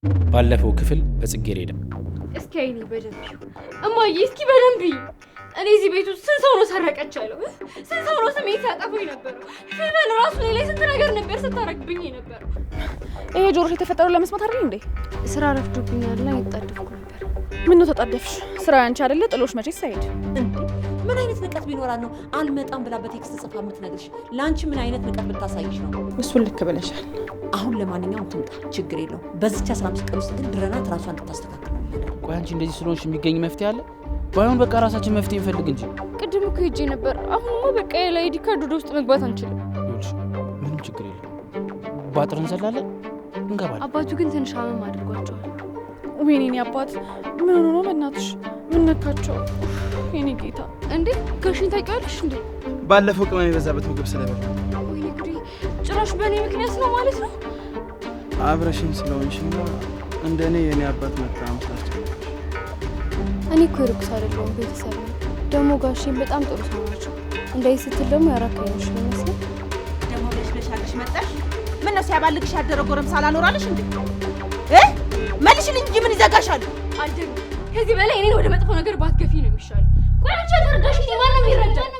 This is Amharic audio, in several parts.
ባለፈው ክፍል በጽጌረዳ። እስኪ አይኔ በደንብ እማዬ፣ እስኪ በደንብ እኔ እዚህ ቤት ውስጥ ስንት ሰው ነው ሰረቀች ያለው? ስንት ሰው ነው ስሜን ሲያጠፋው የነበረው? ፌቨን ራሱ እኔ ላይ ስንት ነገር ነበር ስታረግብኝ የነበረው። ይሄ ጆሮሽ የተፈጠረው ለመስማት አይደል እንዴ? ስራ ረፍዶብኛልና እየተጣደፍኩ ነበር። ምን ነው ተጣደፍሽ? ስራ ያንቺ አይደለ? ጥሎሽ መቼስ አይሄድ። እንዴ ምን አይነት ንቀት ቢኖራት ነው አልመጣም ብላ በ text ጽፋ የምትነግርሽ? ለአንቺ ምን አይነት ንቀት ብታሳይሽ ነው? እሱን ልክ ብለሻል። አሁን ለማንኛውም ትምጣ፣ ችግር የለውም። በዚች 15 ቀን ውስጥ ግን ድረናት ራሷን እንድታስተካክል ነው የማደርገው። ቆይ አንቺ እንደዚህ ስለሆንሽ የሚገኝ መፍትሄ አለ? ባይሆን በቃ ራሳችን መፍትሄ እንፈልግ እንጂ። ቅድም እኮ ሄጄ ነበር። አሁንማ በቃ ያለ ID card ወደ ውስጥ መግባት አንችልም። ይኸውልሽ ምንም ችግር የለም። ባጥር እንዘላለን፣ እንገባለን። አባቱ ግን ትንሽ አመም አድርጓቸዋል። ወይኔ የኔ አባት ምን ሆኖ ነው? በእናትሽ ምን ነካቸው? የኔ ጌታ። እንዴ ጋሽን ታውቂዋለሽ እንዴ? ባለፈው ቅመም የበዛበት ምግብ ስለበላ ወይኔ ጉዴ! ጭራሽ በእኔ ምክንያት ነው ማለት ነው። አብረሽኝ ስለሆንሽና እንደ እኔ የእኔ አባት መታመም ስላስጨነቀሽ። እኔ እኮ የርኩስ አይደለሁም፣ ቤተሰብ ነው። ደግሞ ጋሽን በጣም ጥሩ ሰው ናቸው። እንደዚህ ስትል ደግሞ ያራካኝሽ ይመስላል። ደግሞ ብለሽ ብለሽ አድርገሽ መጣሽ። ምን ነው ሲያባልግሽ ያደረ ጎረምሳ አላኖራለሽ እንዴ? መልሽልኝ እንጂ ምን ይዘጋሻል? አልደግም። ከዚህ በላይ እኔን ወደ መጥፎ ነገር ባትገፊ ነው የሚሻለው። ቆይ አንቺ አልተረዳሽኝ። ማን ነው የሚረዳኝ?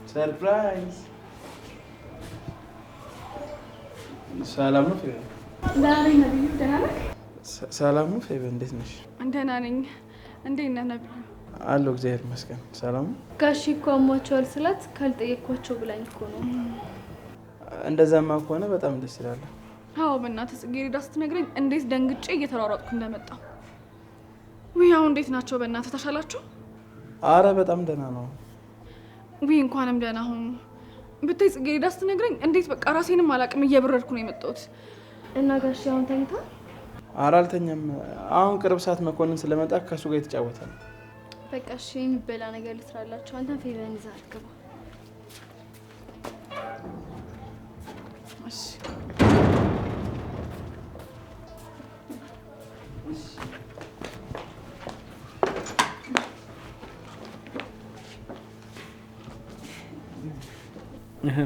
Surprise! ሰላም ነው ፌቨን? ደህና ነኝ ነብዩ። ደህና ነህ? ሰላም ነው ፌቨን፣ እንዴት ነሽ? ደህና ነኝ። እንዴት ነህ ነብዩ? አለሁ እግዚአብሔር ይመስገን። ሰላም ነው። ጋሼ እኮ አሟቸዋል ስላት ካልጠየቅኳቸው ብላኝ እኮ ነው። እንደዛማ ከሆነ በጣም ደስ ይላል። አዎ በእናትህ ጽጌረዳ ስትነግረኝ እንዴት ደንግጬ እየተሯሯጥኩ እንደመጣሁ። ውይ አሁን እንዴት ናቸው? በእናትህ ተሻላቸው? አረ በጣም ደህና ነው። ውይ እንኳንም ደህና ሆኑ። ብታይ ጽጌረዳ ስትነግረኝ እንዴት በቃ ራሴንም አላውቅም እየበረርኩ ነው የመጣሁት። እና ጋሼ አሁን ተኝታ? አረ አልተኛም። አሁን ቅርብ ሰዓት መኮንን ስለመጣ ከእሱ ጋር የተጫወተ ነው። በቃ እሺ የሚበላ ነገር ልስራላቸው። አንተም ፌቨን ይዘህ አትግባ። እሺ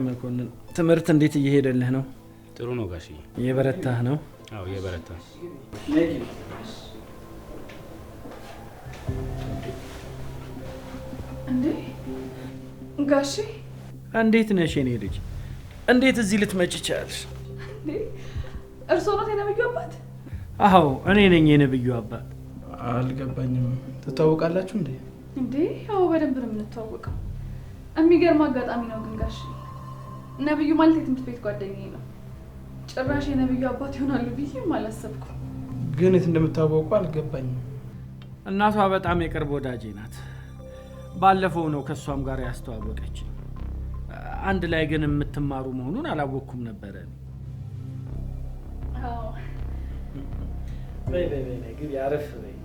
መኮንን ትምህርት እንዴት እየሄደልህ ነው? ጥሩ ነው ጋሽዬ። እየበረታህ ነው? አዎ እየበረታ። እንዴ ጋሼ እንዴት ነሽ የኔ ልጅ? እንዴት እዚህ ልትመጪ ቻልሽ? እንዴ እርስዎ ኖት የነብዩ አባት? አዎ እኔ ነኝ የነብዩ አባት። አልገባኝም። ትተዋወቃላችሁ እንዴ? እንዴ አዎ በደንብ ነው የምንተዋወቀው። የሚገርም አጋጣሚ ነው ግን ጋሼ፣ ነብዩ ማለት የትምህርት ቤት ጓደኛዬ ነው። ጭራሽ የነብዩ አባት ይሆናሉ ብዬም አላሰብኩም። ግን የት እንደምታወቁ አልገባኝም። እናቷ በጣም የቅርብ ወዳጄ ናት። ባለፈው ነው ከሷም ጋር ያስተዋወቀች። አንድ ላይ ግን የምትማሩ መሆኑን አላወቅኩም ነበረ። አዎ በይ በይ በይ ግቢ፣ አረፍ በይ።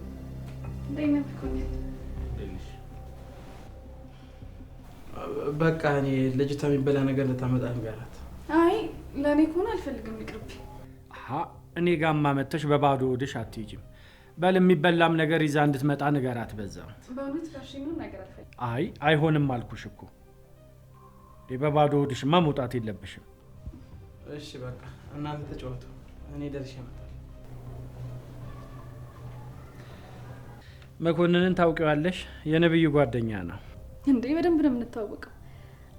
እንዴት ነህ መኮንን? በቃ እኔ ልጅቷ የሚበላ ነገር ልታመጣ ንገራት። አይ ለእኔ ከሆነ አልፈልግም፣ ይቅርብኝ። አሃ እኔ ጋማ መተሽ በባዶ ሆድሽ አትሄጂም። በል የሚበላም ነገር ይዛ እንድትመጣ ንገራት። በዛ በእውነት ጋሼ ምንም ነገር አልፈልግም። አይ አይሆንም አልኩሽ እኮ። በባዶ ሆድሽማ መውጣት የለብሽም። እሺ በቃ እናንተ ተጫወቱ፣ እኔ ደርሼ እመጣለሁ። መኮንንን ታውቂዋለሽ? የነብዩ ጓደኛ ነው። እንዴ በደንብ ነው የምንተዋወቀው።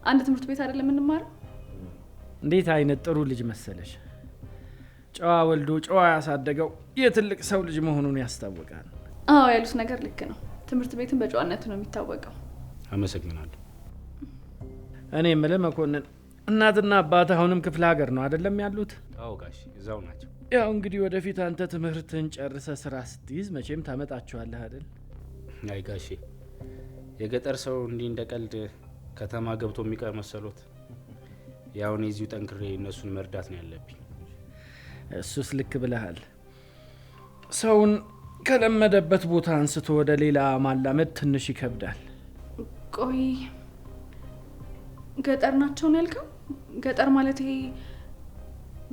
አንድ ትምህርት ቤት አይደለም የምንማረው? እንዴት አይነት ጥሩ ልጅ መሰለሽ! ጨዋ ወልዶ ጨዋ ያሳደገው የትልቅ ሰው ልጅ መሆኑን ያስታውቃል። አዎ ያሉት ነገር ልክ ነው። ትምህርት ቤትን በጨዋነቱ ነው የሚታወቀው። አመሰግናለሁ። እኔ የምልህ መኮንን፣ እናትና አባት አሁንም ክፍለ ሀገር ነው አይደለም ያሉት? አዎ ጋሽ፣ እዛው ናቸው። ያው እንግዲህ ወደፊት አንተ ትምህርትን ጨርሰህ ስራ ስትይዝ መቼም ታመጣቸዋለህ አይደል? አይ ጋሼ፣ የገጠር ሰው እንዲህ እንደ ቀልድ ከተማ ገብቶ የሚቀር መሰሎት? ያው እኔ እዚሁ ጠንክሬ እነሱን መርዳት ነው ያለብኝ። እሱስ ልክ ብለሃል። ሰውን ከለመደበት ቦታ አንስቶ ወደ ሌላ ማላመድ ትንሽ ይከብዳል። ቆይ ገጠር ናቸው ነው ያልከው? ገጠር ማለት ይሄ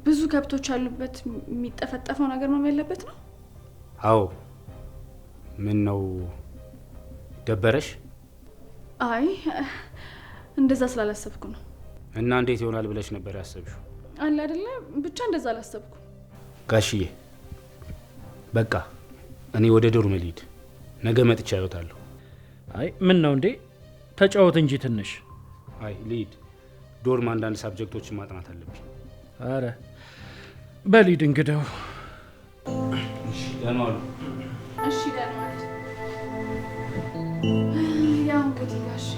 ብዙ ከብቶች ያሉበት የሚጠፈጠፈው ነገር ነው ያለበት ነው? አዎ። ምን ነው ደበረሽ? አይ እንደዛ ስላላሰብኩ ነው። እና እንዴት ይሆናል ብለሽ ነበር ያሰብሽው? አለ አይደለ፣ ብቻ እንደዛ አላሰብኩ። ጋሽዬ በቃ እኔ ወደ dorm ልሂድ፣ ነገ መጥቼ አየዎታለሁ። አይ ምን ነው እንዴ፣ ተጫወት እንጂ ትንሽ። አይ ልሂድ፣ dorm አንዳንድ subject ኦችን ማጥናት አለብኝ። አረ በሊድ እንግዳው። እሺ ደህና ዋሉ። እሺ ደህና ዋሉ። ያው እንግዲህ ጋሼ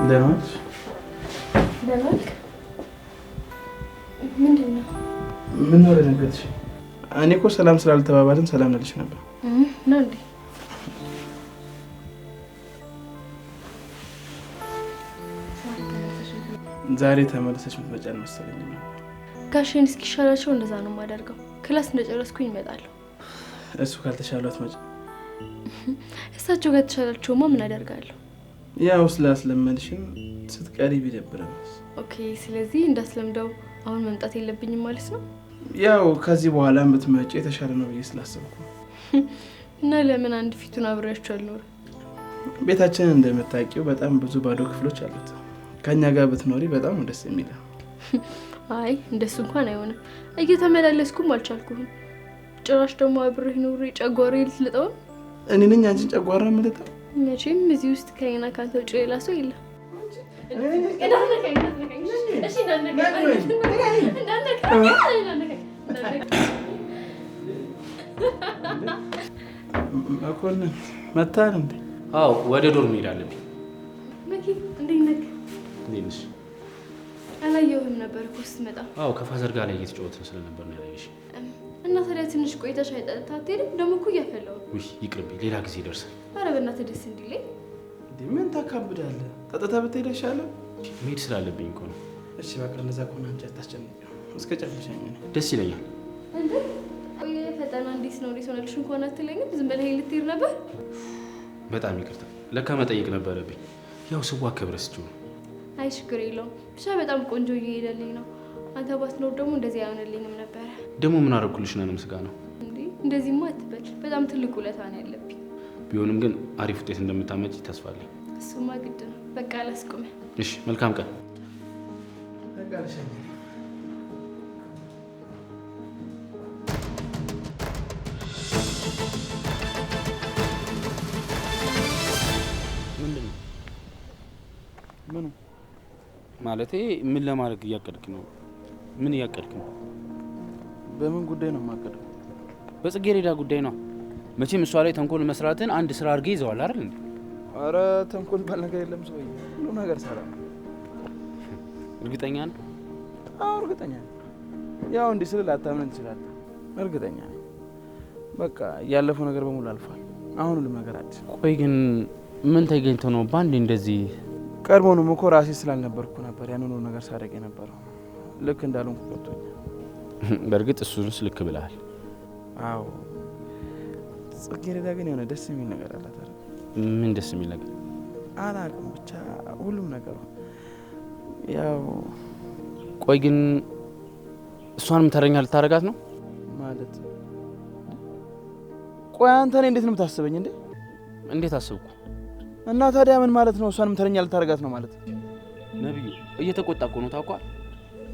ደህና ዋልሽ? ደህና ዋልክ? ምንድን ነው? ምን ነው ደነገጥሽ? እኔ እኮ ሰላም ስላልተባባልን ሰላም ልልሽ ነበር። ነው እንዴ? ዛሬ ተመልሰሽ የምትመጪ አልመሰለኝም ነበር። ጋሼን እስኪሻላቸው እንደዛ ነው የማደርገው። class እንደጨረስኩኝ እመጣለሁ። እሱ ካልተሻለው አትመጭም? እሳቸው ጋር ተሻላቸውማ ምን አደርጋለሁ? ያው ስላስለመድሽን ስትቀሪ ቢደብረንስ? Okay፣ ስለዚህ እንዳስለምደው አሁን መምጣት የለብኝም ማለት ነው? ያው ከዚህ በኋላ ብትመጪ የተሻለ ነው ብዬ ስላሰብኩ። እና ለምን አንድ ፊቱን አብሬያቸው አልኖርም? ቤታችንን እንደምታውቂው በጣም ብዙ ባዶ ክፍሎች አሉት። ከኛ ጋር ብትኖሪ በጣም ደስ የሚለው። አይ እንደሱ እንኳን አይሆንም። እየተመላለስኩም አልቻልኩም። ጭራሽ ደግሞ አብሬህ ኖሬ ጨጓራዬ ልትልጠው። እኔ ነኝ አንቺን ጨጓራ የምልጠው? መቼም እዚህ ውስጥ ከእኔና ካንተ ውጭ ሌላ ሰው የለም። መኮንን መታል እንዴ? አዎ ወደ ዶርም መሄድ አለብኝ። መኪ እንዴት ነህ? እንዴት ነሽ? አላየሁህም ነበር እኮ ስትመጣ። አዎ ከፋዘር ጋር ላይ እየተጫወትን ስለነበር ነው ያላየሽ። እና ታዲያ ትንሽ ቆይተሽ ሻይ ጠጥተህ አትሄድም? ደግሞ እኮ እያፈላሁ ነው። ውይ ይቅርብኝ፣ ሌላ ጊዜ ይደርሳል። ኧረ በእናትህ ደስ እንዲለኝ። እንዴ ምን ታካብዳለህ? ጠጥተህ ብትሄድ አይሻልም? መሄድ ስላለብኝ እኮ ነው። እሺ በቃ እንደዛ ከሆነ አንቺ አታስጨንቂው፣ እስከ ጨርሻኝ እኔ ደስ ይለኛል። እንዴ ቆይ ፈተና እንዴት ነው እንዴት ሆነልሽ እንኳን አትለኝም? ዝም ብለህ ልትሄድ ነበር? በጣም ይቅርታ፣ ለካ መጠየቅ ነበረብኝ። ያው ስዋከብ ረስቼው ነው። አይ ችግር የለውም፣ ብቻ በጣም ቆንጆ እየሄደልኝ ነው። አንተ ባትኖር ደግሞ እንደዚህ አይሆንልኝም ነበረ። ደግሞ ምን አደረኩልሽ ነው? ምስጋ ነው እንዴ? እንደዚህማ አትበል፣ በጣም ትልቅ ውለታ ነው ያለብኝ። ቢሆንም ግን አሪፍ ውጤት እንደምታመጪ ተስፋ አለኝ። እሱማ ግድ ነው። በቃ አላስቆምህ። እሺ መልካም ቀን። በቃ ልሸኝ። ምንድን ነው? ምኑ ማለቴ ምን ለማድረግ እያቀድክ ነው? ምን እያቀድክ ነው? በምን ጉዳይ ነው የማቀደው? በጽጌረዳ ጉዳይ ነው። መቼም እሷ ላይ ተንኮል መስራትን አንድ ስራ አድርገህ ይዘዋል አይደል እንዴ? ኧረ ተንኮል ባል ነገር የለም ሰውዬ፣ ሁሉ ነገር ሰላም። እርግጠኛ ነህ? አዎ እርግጠኛ ነኝ። ያው እንዲህ ስል ላታምነን ትችላለህ። እርግጠኛ ነኝ። በቃ ያለፈው ነገር በሙሉ አልፏል። አሁን ሁሉም ነገር አዲስ። ቆይ ግን ምን ተገኝቶ ነው ባንዴ እንደዚህ? ቀድሞውንም እኮ ራሴ ስላልነበርኩ ነበር ያን ሁሉ ነገር ሳደርግ የነበረው። ልክ እንዳልሆንኩ ገብቶኛል። በእርግጥ እሱንስ ልክ ብለሃል። አዎ ጽጌረዳ ግን የሆነ ደስ የሚል ነገር አላት አይደል? ምን ደስ የሚል ነገር? አላውቅም፣ ብቻ ሁሉም ነገሩ ያው። ቆይ ግን እሷንም ተረኛ ልታደርጋት ነው ማለት? ቆይ አንተ እኔ እንዴት ነው የምታስበኝ እንዴ? እንዴት አስብኩ? እና ታዲያ ምን ማለት ነው? እሷንም ተረኛ ልታረጋት ነው ማለት? ነብዩ እየተቆጣ እኮ ነው ታውቋል።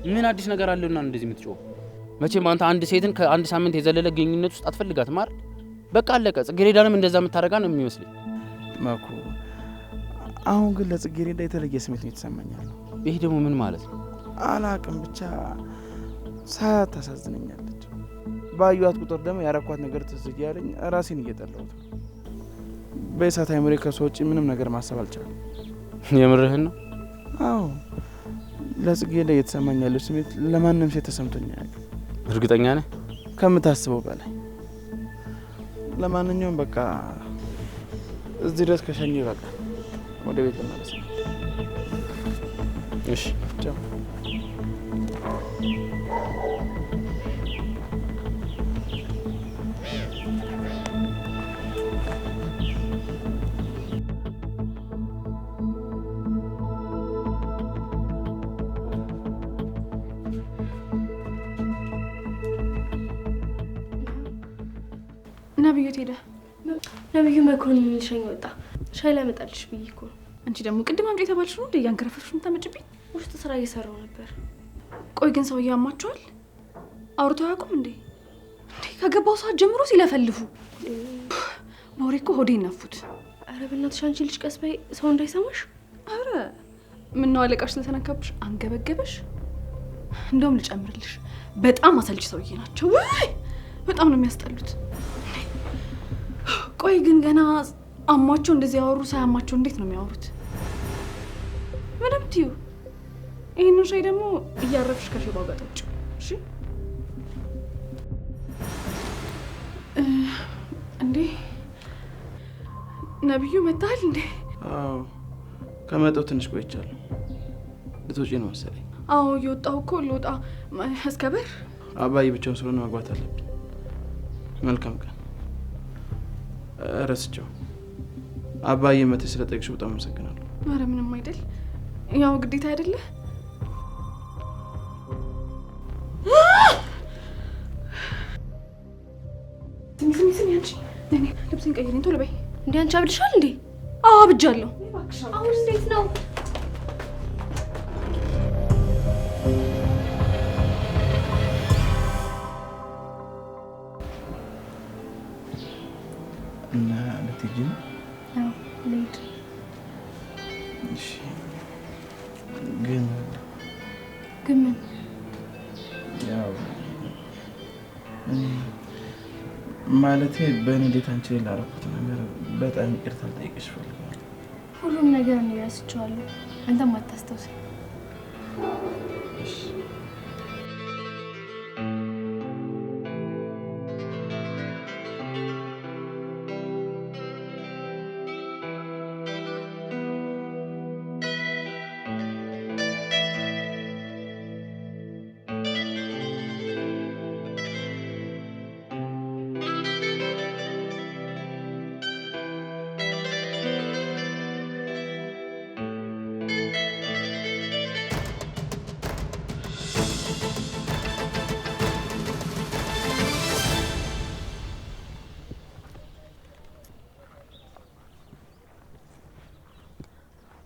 ምን አዲስ ነገር አለውና እንደዚህ የምትጮህ? መቼም አንተ አንድ ሴትን ከአንድ ሳምንት የዘለለ ግንኙነት ውስጥ አትፈልጋትም አይደል? በቃ አለቀ። ጽጌረዳንም እንደዛ የምታረጋ ነው የሚመስለኝ። መኩ፣ አሁን ግን ለጽጌረዳ የተለየ ስሜት ነው የተሰማኛል። ይሄ ደግሞ ምን ማለት ነው? አላቅም፣ ብቻ ሳያት ታሳዝነኛለች። ባዩዋት ቁጥር ደግሞ ያረኳት ነገር ትዝ እያለኝ ራሴን እየጠላሁት ነው። በእሳት አይምሬ ከሷ ውጪ ምንም ነገር ማሰብ አልቻለም። የምርህን ነው? አዎ፣ ለጽጌረዳ እየተሰማኝ ያለው ስሜት ለማንም ሴት ተሰምቶኝ አያውቅም። እርግጠኛ ነህ? ከምታስበው በላይ። ለማንኛውም በቃ እዚህ ድረስ ከሸኘሁ ይበቃል። ወደ ቤት ልመለስ ነው። እሺ፣ ቻው። ነብዩ ሄደ። ነብዩ መኮንን ሊሸኝ ወጣ። ሻይ ላመጣልሽ ብዬ እኮ ነው። አንቺ ደግሞ ቅድም አምጪ የተባልሽ ነው እንዴ እያንከረፈፍሽ የምታመጭብኝ? ውስጥ ስራ እየሰራው ነበር። ቆይ ግን ሰውዬው ያማቸዋል? አውርተው አያውቁም እንዴ? እንዴ ከገባው ሰዓት ጀምሮ ሲለፈልፉ በወሬ እኮ ሆዴን ነፉት። ኧረ በእናትሽ አንቺ ልጅ ቀስ በይ፣ ሰው እንዳይሰማሽ። ኧረ ምነው አለቃሽ ስለተነካብሽ አንገበገበሽ? እንደውም ልጨምርልሽ፣ በጣም አሰልቺ ሰውዬ ናቸው። ውይ በጣም ነው የሚያስጠሉት። ቆይ ግን ገና አሟቸው እንደዚህ ያወሩ ሳያማቸው እንዴት ነው የሚያወሩት? ምንም ትዩ። ይሄንን ሻይ ደግሞ እያረፍሽ ከሽባው ጋር ጠጪው። እሺ? እንዴ ነብዩ መጣል እንዴ? አዎ ከመጣሁ ትንሽ ቆይቻለሁ። ልትወጪ ነው መሰለኝ? አዎ እየወጣሁ እኮ ልወጣ እስከ በር። አባዬ ብቻውን ስለሆነ መግባት አለብኝ። መልካም ቀን። ረስቼው አባዬ መተሽ ስለጠየቅሽው በጣም አመሰግናለሁ። ኧረ ምንም አይደል፣ ያው ግዴታ አይደለ። ስሚ ስሚ ስሚ አንቺ ነይ ልብሴን ቀይሪኝ ቶሎ በይ። እንዴ አንቺ አብድሻል እንዴ? አዎ አብጃለሁ። አሁን እንዴት ነው? እና ልትሄጂ ነው? አዎ ልሄድ። እሺ ግን ግን ምን? ያው ማለቴ በንዴት አንቺ ላይ ላደረኩት ነገር በጣም ይቅርታ ልጠይቅሽ እፈልጋለሁ። ሁሉም ነገር እኔ ረስቼዋለሁ፣ አንተም አታስታውሰኝ። እሺ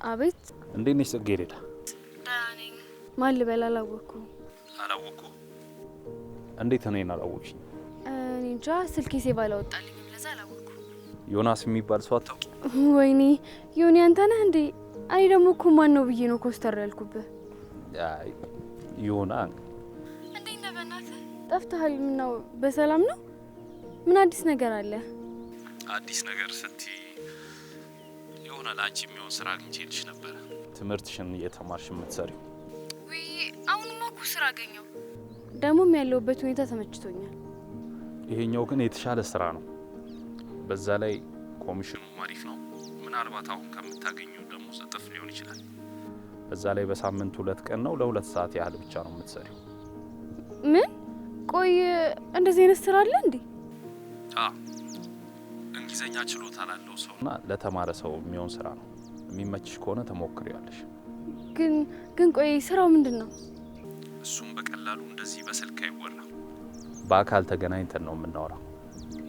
አቤት። እንዴት ነሽ ጽጌረዳ? ደህና ነኝ። ማን ልበል? አላወቅኩም። አላወቅኩም? እንዴት እኔን አላወቅሽኝ? እኔ እንጃ ስልኬ save አላወጣልኝም፣ ለዛ አላወቅኩም። ዮናስ የሚባል ሰው አታውቂም? ወይኔ ዮኒ አንተ ነህ እንዴ? እኔ ደግሞ እኮ ማን ነው ብዬ ነው ኮስተር ያልኩብህ። አይ ዮና። እንዴት ነህ? በእናትህ ጠፍተሃል። ምነው በሰላም ነው? ምን አዲስ ነገር አለ? አዲስ ነገር ስትይ የሆነ ለአንቺ የሚሆን ስራ አግኝቼልሽ ነበር። ትምህርትሽን እየተማርሽ የምትሰሪው። ውይ አሁንማ እኮ ስራ አገኘሁ። ደግሞም ያለሁበት ሁኔታ ተመችቶኛል። ይሄኛው ግን የተሻለ ስራ ነው። በዛ ላይ ኮሚሽኑ አሪፍ ነው። ምናልባት አሁን ከምታገኘው ደሞዝ እጥፍ ሊሆን ይችላል። በዛ ላይ በሳምንት 2 ቀን ነው፣ ለ2 ሰዓት ያህል ብቻ ነው የምትሰሪው። ምን? ቆይ እንደዚህ አይነት ስራ አለ እንዴ? አዎ እንግሊዘኛ ችሎታ ላለው ሰውና ለተማረ ሰው የሚሆን ስራ ነው። የሚመችሽ ከሆነ ተሞክሪዋለሽ። ግን ግን ቆይ ስራው ምንድነው? እሱም በቀላሉ እንደዚህ በስልክ አይወራም። በአካል ተገናኝተን ነው የምናወራው።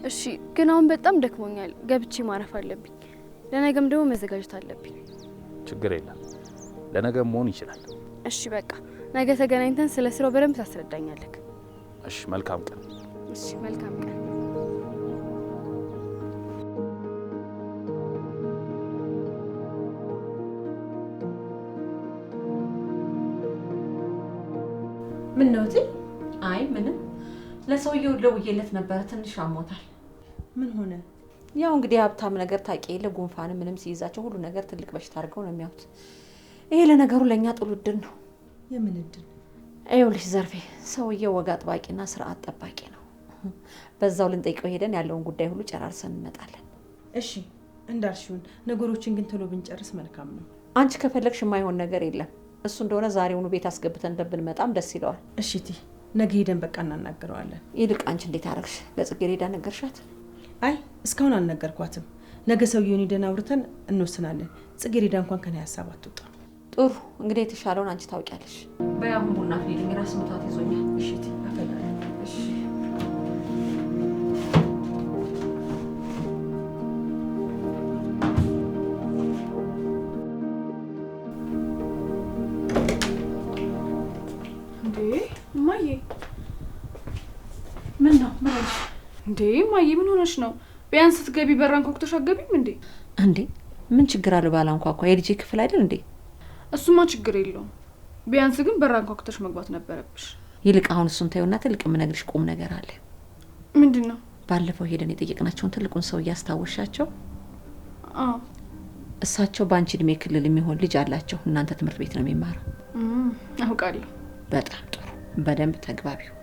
እሺ፣ ግን አሁን በጣም ደክሞኛል፣ ገብቼ ማረፍ አለብኝ። ለነገም ደግሞ መዘጋጀት አለብኝ። ችግር የለም፣ ለነገም መሆን ይችላል። እሺ በቃ ነገ ተገናኝተን ስለ ስራው በደንብ ታስረዳኛለህ። እሺ መልካም ቀን። እሺ መልካም ቀን። ምን ነው እቴ? አይ ምንም፣ ለሰውየው ደውዬለት ነበረ፣ ትንሽ አሞታል። ምን ሆነ? ያው እንግዲህ ሀብታም ነገር ታውቂ የለ ጉንፋን ምንም ሲይዛቸው ሁሉ ነገር ትልቅ በሽታ አድርገው ነው የሚያዩት። ይሄ ለነገሩ ለእኛ ጥሩ እድል ነው። የምን እድል? ይኸውልሽ ዘርፌ፣ ሰውየው ወግ አጥባቂና ስርዓት ጠባቂ ነው። በዛው ልንጠይቀው ሄደን ያለውን ጉዳይ ሁሉ ጨራርሰን እንመጣለን። እሺ እንዳልሽውን፣ ነገሮችን ግን ቶሎ ብንጨርስ መልካም ነው። አንቺ ከፈለግሽ የማይሆን ነገር የለም። እሱ እንደሆነ ዛሬውኑ ቤት አስገብተን ብንመጣም ደስ ይለዋል። እሺ እቴ፣ ነገ ሄደን በቃ እናናግረዋለን። ይልቅ አንቺ እንዴት አደረግሽ? ለጽጌረዳ ነገርሻት? አይ እስካሁን አልነገርኳትም። ነገ ሰውየውን ሄደን አውርተን እንወስናለን። ጽጌረዳ እንኳን ከኔ ሀሳብ አትወጣም። ጥሩ እንግዲህ የተሻለውን አንቺ ታውቂያለሽ። በይ አሁን ቡና አፍሊልኝ፣ ራስ ምታት ይዞኛል። እሺ እቴ፣ አፈላለሁ። እሺ እንዴ እማዬ፣ ምን ነው ምን ሆነሽ? እንዴ እማዬ ምን ሆነሽ ነው? ቢያንስ ስትገቢ በር አንኳኩተሽ አትገቢም እንዴ? እንዴ ምን ችግር አለው ባላንኳኳ? የልጄ ክፍል አይደል እንዴ? እሱማ ችግር የለውም። ቢያንስ ግን በር አንኳኩተሽ መግባት ነበረብሽ። ይልቅ አሁን እሱን ተይውና ትልቅ የምነግርሽ ቁም ነገር አለ። ምንድን ነው? ባለፈው ሄደን የጠየቅናቸውን ትልቁን ሰው እያስታወሻቸው? አዎ እሳቸው በአንቺ እድሜ ክልል የሚሆን ልጅ አላቸው። እናንተ ትምህርት ቤት ነው የሚማረው። አውቃለሁ። በጣም ጥሩ፣ በደንብ ተግባቢው።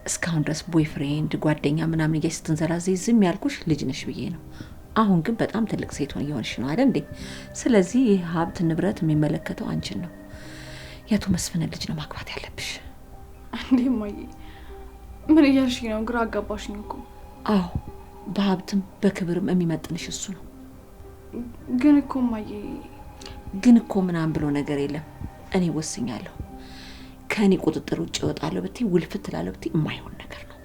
እስካሁን ድረስ boyfriend ጓደኛ ምናምን እያልሽ ስትንዘላዘይ ዝም ያልኩሽ ልጅ ነሽ ብዬ ነው። አሁን ግን በጣም ትልቅ ሴት እየሆንሽ ነው አይደል እንዴ? ስለዚህ ይህ ሀብት ንብረት የሚመለከተው አንቺን ነው። የአቶ መስፍንን ልጅ ነው ማግባት ያለብሽ። እንዴ እማዬ ምን እያልሽኝ ነው? ግራ አጋባሽኝ እኮ። አዎ በሀብትም በክብርም የሚመጥንሽ እሱ ነው። ግን እኮ እማዬ፣ ግን እኮ ምናምን ብሎ ነገር የለም። እኔ ወስኛለሁ። ከእኔ ቁጥጥር ውጭ እወጣለሁ ብትይ፣ ውልፍት እላለሁ ብትይ የማይሆን ነገር ነው።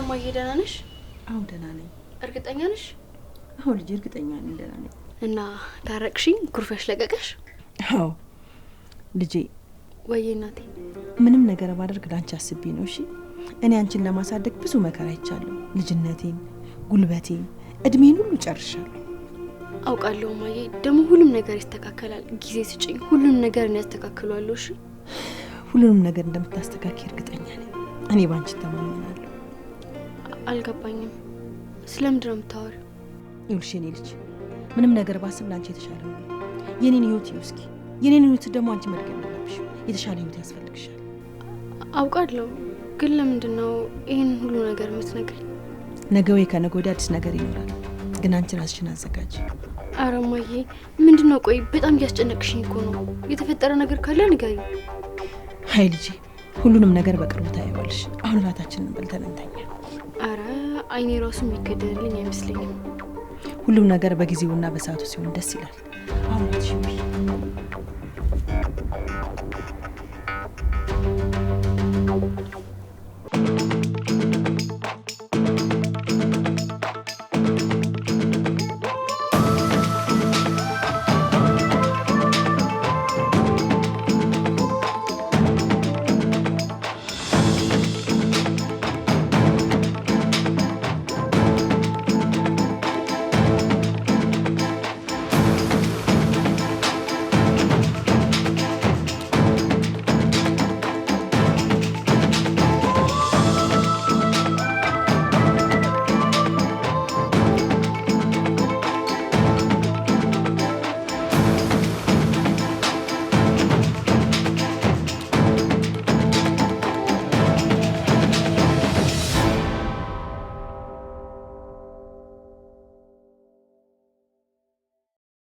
እማዬ ደህና ነሽ? አዎ ደህና ነኝ። እርግጠኛ ነሽ? አዎ ልጄ እርግጠኛ ነኝ፣ ደህና ነኝ። እና ታረቅሽኝ? ኩርፊያሽ ለቀቀሽ? አዎ ልጄ። ወይዬ እናቴ፣ ምንም ነገር ባደርግ ላንቺ አስቤ ነው። እሺ እኔ አንቺን ለማሳደግ ብዙ መከራ አይቻለሁ። ልጅነቴን፣ ጉልበቴን፣ እድሜን ሁሉ ጨርሻለሁ። አውቃለሁ እማዬ። ደግሞ ሁሉም ነገር ይስተካከላል። ጊዜ ስጭኝ፣ ሁሉም ነገር እኔ አስተካክለዋለሁ። እሺ ሁሉንም ነገር እንደምታስተካክይ እርግጠኛ ነኝ። እኔ ባንቺ እተማመናለሁ። አልገባኝም። ስለምንድን ነው የምታወሪው? ይኸውልሽ የኔ ልጅ ምንም ነገር ባስብ ላንቺ የተሻለ ነው። የኔን ህይወት ይኸው እስኪ። የኔን ህይወት ደግሞ አንቺ መድገም የለብሽም። የተሻለ ህይወት ያስፈልግሻል። አውቃለሁ፣ ግን ለምንድን ነው ይሄን ሁሉ ነገር የምትነግሪኝ? ነገ ወይ ከነገ ወዲያ አዲስ ነገር ይኖራል። ግን አንቺ ራስሽን አዘጋጅ። ኧረ እማዬ ምንድን ነው? ቆይ በጣም እያስጨነቅሽኝ እኮ ነው። የተፈጠረ ነገር ካለ ንገሪኝ። አይ ልጄ፣ ሁሉንም ነገር በቅርቡ ታይዋለሽ። አሁን እራታችንን በልተን እንተኛ። አረ አይኔ ራሱ የሚገደልልኝ አይመስለኝም። ሁሉም ነገር በጊዜውና በሰዓቱ ሲሆን ደስ ይላል። አሁን እራትሽን